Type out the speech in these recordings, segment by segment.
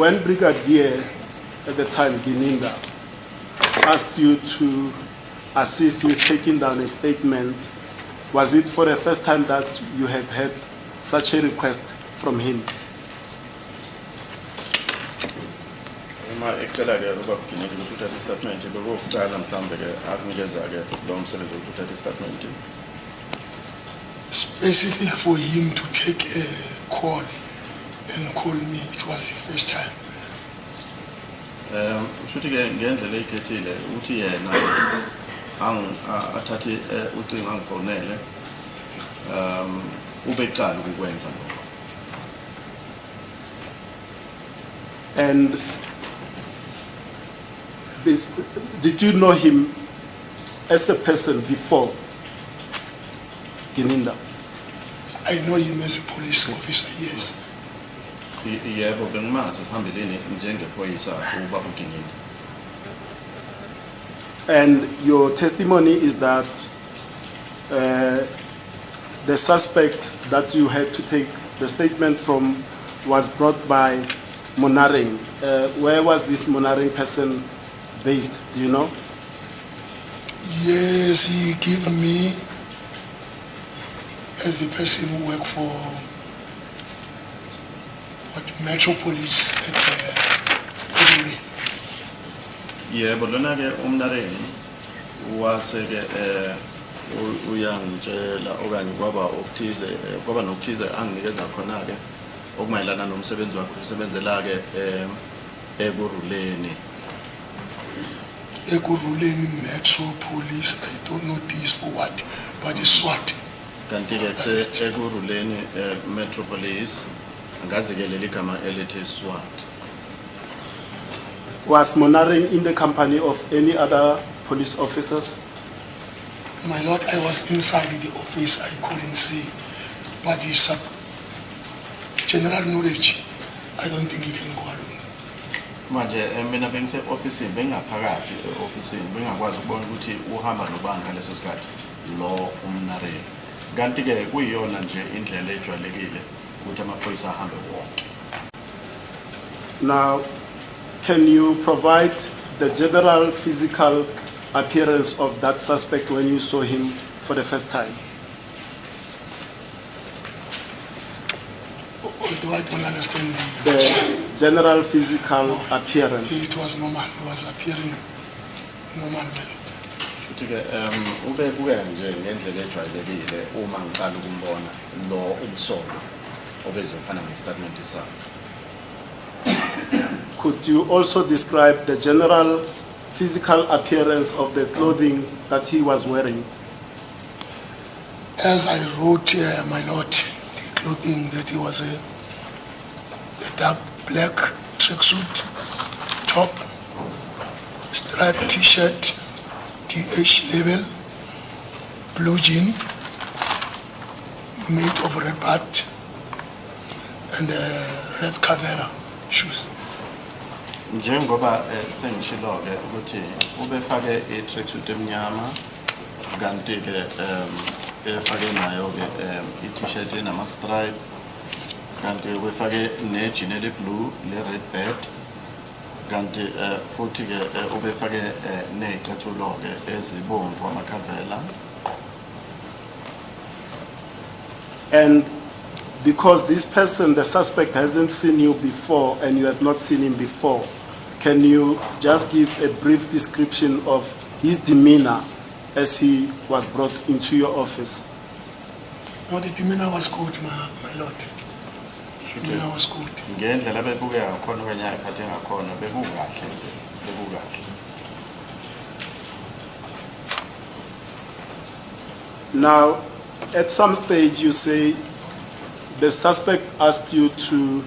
when Brigadier, at the time Gininda, asked you to assist with taking down a statement, was it for the first time that you had had such a request from him? Uma icala ke ubabugcina ukuthatha istatement bekuqala mhlambe ke akunikeza ke lo msebenzi ukuthatha istatement. Specific for him to take a call and call me, it was the first time. Shuthi ke ngendlela ekhethile uthi yena athathe ucingo angifonele ubeqala ukwenza lokho. And did you know him as a person before Gininda? I know him as a police officer, yes. Yebo bengimazi phambili njengephoyisa ubaba uGininda. And your testimony is that the suspect that you had to take the statement from was brought by Monaring. Where was this Monaring person based? Do you know? Yes, he gave me as the person who worked for Metropolis at Edinburgh. Yebo lona ke umnareni wase ke uyangitshela okanye kwaba nokuthize anginikeza khona ke okumayelana nomsebenzi wakhe usebenzela ke ekuruleni Metropolis. I don't know this for what, but it's SWAT. kanti ke ekuruleni Metropolis ngazi ke leli gama elithi SWAT. Was Monaring in the company of any other police officers? My lord, I was inside the office, I couldn't see, but it's general knowledge. I don't think he can go alone. Manje mina bengise office bengaphakathi office bengakwazi ukubona ukuthi uhamba nobani ngaleso sikhathi lo umnareni. Kanti ke kuyiyona nje indlela ejwayelekile ukuthi amaphoyisa ahambe wonke. Now, can you provide the general physical appearance of that suspect when you saw him for the first time? Although I don't understand the general physical appearance. It was normal. He was appearing normal. Futhi ke ubekuya nje ngendlela ejwayelekile uma ngiqala ukumbona lo umsolwa obezophana ngestatement sakhe. Could you also describe the general physical appearance of the clothing that he was wearing? As I wrote, my lord, the clothing that he was a dark black tracksuit, top, striped t-shirt, TH label, blue jean, made of red bat, and red Cavera shoes. Njengoba sengishilo ke ukuthi ubefake i-tracksuit emnyama kanti ke efake nayo ke i-t-shirt enama stripe kanti ubefake ne-jean ele-blue le-red bed kanti futhi ke ubefake nezicathulo ke ezibomvu amakhavela. And because this person, the suspect, hasn't seen you before and you have not seen him before, can you just give a brief description of his demeanor as he was brought into your office? No, the demeanor was good, my lord. The demeanor was good. Now, at some stage you say the suspect asked you to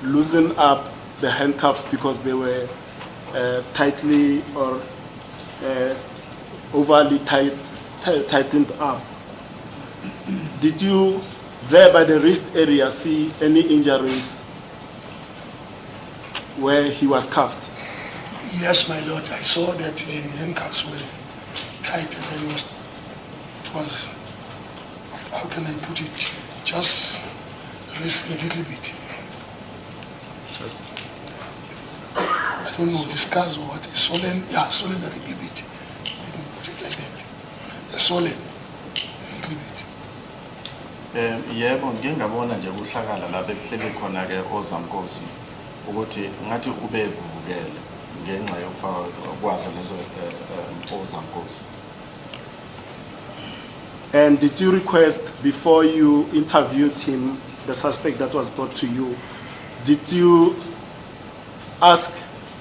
loosen up the handcuffs because they were tightly or overly tightened up. Did you, there by the wrist area, see any injuries where he was cuffed? Yes, my lord. I saw that the handcuffs were tight and then it was, how can I put it, just resting a little bit. Just I don't know, discuss what is swollen. Yeah, swollen a little bit. Let me put it like that. The swollen a little bit. yebo ngike ngabona nje kuhlakala lapha ekuhleli khona ke ozamkosi ukuthi ngathi ubevukele ngenxa yokufaka kwazo lezo ozamkosi. And did you request, before you interviewed him, the suspect that was brought to you, did you ask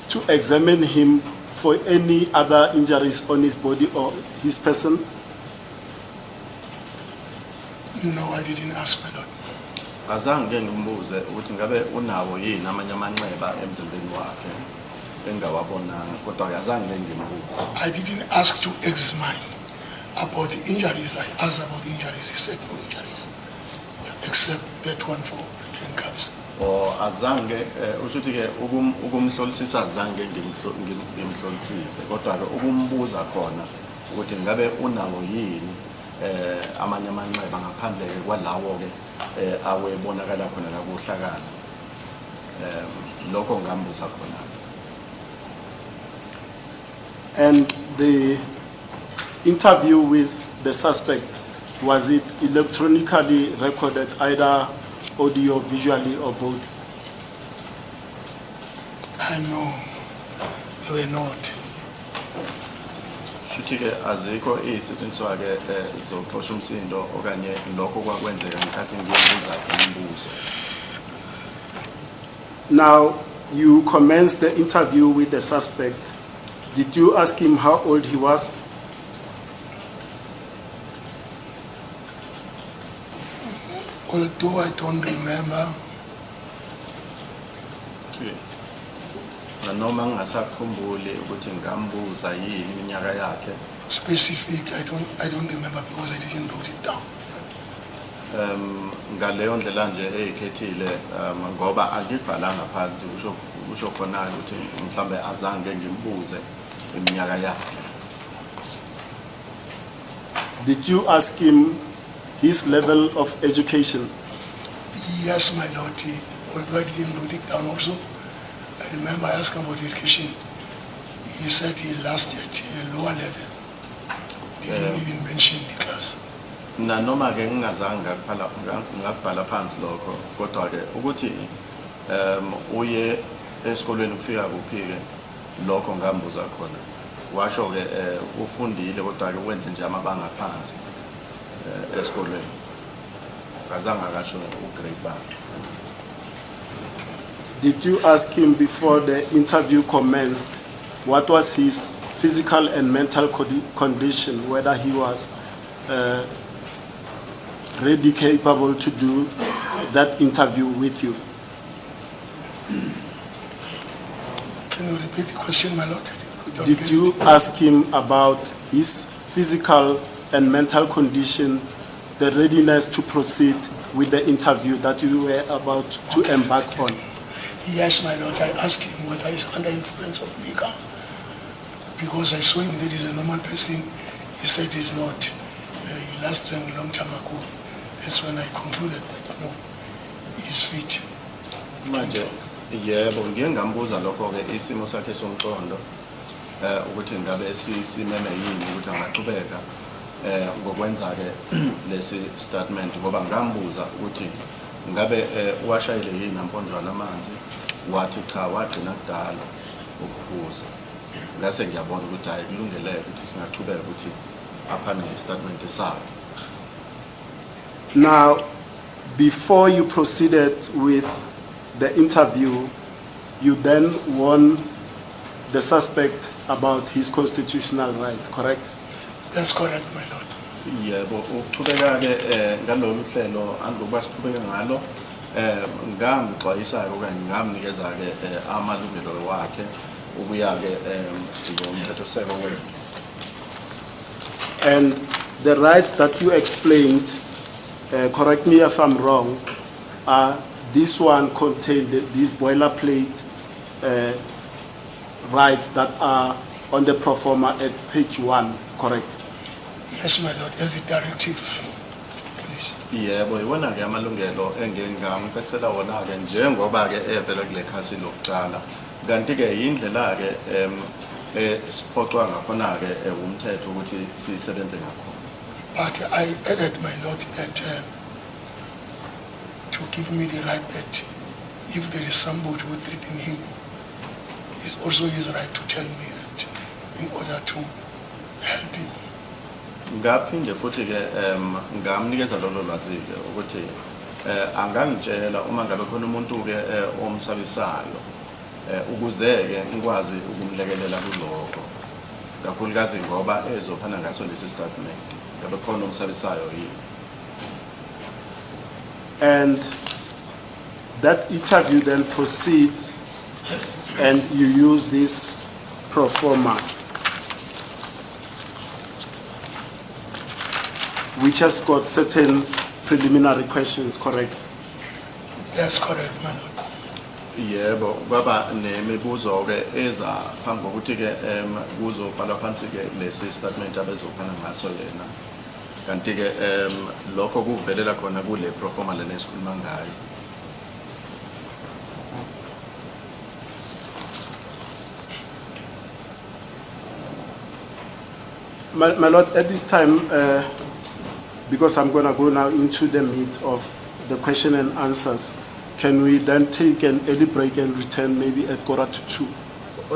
to examine him for any other injuries on his body or his person? No, I didn't ask, my lord. Azange ngimbuze ukuthi ngabe unawo yini amanye amanxeba emzimbeni wakhe engawabonanga kodwa azange ngimbuze. I didn't ask to examine about the injuries. I asked about the injuries. He said no injuries, except that one for handcuffs. O azange ushuthi ke ukumhlolisisa azange ngimhlolisise kodwa ke ukumbuza khona ukuthi ngabe unawo yini amanye amanxeba ngaphandle kwalawo ke awebonakala khona la kuhlakala lokho ngambuza khona. And the interview with the suspect, was it electronically recorded, either audio, visually, or both? No, they were not. Shuthi ke azikho izisetshenziswa ke zokuxosha umsindo okanye lokho kwakwenzeka ngikhathi ngiyobuza imibuzo. Now, you commenced the interview with the suspect. Did you ask him how old he was? Although I don't remember, Nanoma ngasakhumbuli ukuthi ngambuza yini iminyaka yakhe. specific, I don't remember because I didn't write it down. Ngaleyo ndlela nje eyikhethile ngoba angibhalanga phansi kusho khona ukuthi mhlambe azange ngimbuze iminyaka yakhe. Did you ask him his level of education? Yes, my lord, although I didn't write it down also, I remember I asked him about education. He said he last at a lower level. Didn't even mention the class. Nanoma ke ngingazange ngakubhala phansi lokho kodwa ke ukuthi uye esikolweni kufika kuphi ke lokho ngambuza khona washo ke ufundile kodwa ke wenze nje amabanga phansi esikolweni ngazange akasho ugrade bakhe. Did you ask him before the interview commenced what was his physical and mental condition, whether he was ready, capable to do that interview with you? Can you repeat the question, my lord? Did you ask him about his physical and mental condition, the readiness to proceed with the interview that you were about to embark on? Yes, my lord. I asked him whether he's under influence of liquor. Because I saw him that he's a normal person. He said he's not. He last drank a long time ago. That's when I concluded that no, he's fit. Manje yebo ngike ngambuza lokho ke isimo sakhe somqondo ukuthi ngabe simeme yini ukuthi angaqhubeka ngokwenza ke lesi statement ngoba ngambuza ukuthi ngabe washayile yini amponjwana amanzi wathi cha wagcina kudala ukuphuza ngase ngiyabona ukuthi hayi kulungeleke ukuthi singaqhubeka ukuthi aphane statement sakhe. Now, before you proceeded with the interview, you then warned the suspect about his constitutional rights, correct? That's correct, my lord. Yebo ukuqhubeka ke ngalolu hlelo angokuba siqhubeka ngalo ngamxwayisa okanye ngamnikeza ke amalungelo wakhe ukuya ke ngomthethoseko wethu. And the rights that you explained, correct me if I'm wrong, this one contained these boilerplate rights that are on the proforma at page 1, correct? Yes, my lord, as a directive, police. Yebo, iwona ke amalungelo engingamphethela wona ke njengoba ke evela kule khasi lokuqala. Kanti ke indlela ke esiphoqwa ngakhona ke umthetho ukuthi sisebenze ngakho. But I added, my lord, that to give me the right that if there is somebody who threatening him, it's also his right to tell me that in order to help him. Ngaphinde futhi ke ngamnikeza lolo lwazi ke ukuthi angangitshela uma ngabe khona umuntu ke omsabisayo ukuze ke ngikwazi ukumlekelela kuloko kakhulukazi ngoba ezophana ngaso lesi statement ngabe khona omsabisayo yini. And that interview then proceeds and you use this pro forma, which has got certain preliminary questions, correct? That's correct, my lord. Yebo, kwaba nemibuzo ke eza phambi kokuthi ke kuzobhalwa phansi ke lesi statement abezophana ngaso yena. Kanti ke lokho kuvelela khona kule proforma lena esikhuluma ngayo. My Lord, at this time, because I'm going to go now into the meat of the question and answers, can we then take an early break and return maybe at 1:45?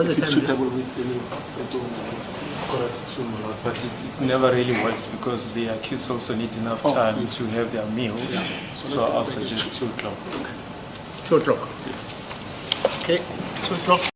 If it's suitable with any. It's 1:45, my lord, but it never really works because the accused also need enough time to have their meals. Yeah. So I'll suggest 2 o'clock. Okay. 2 o'clock. Okay, 2 o'clock.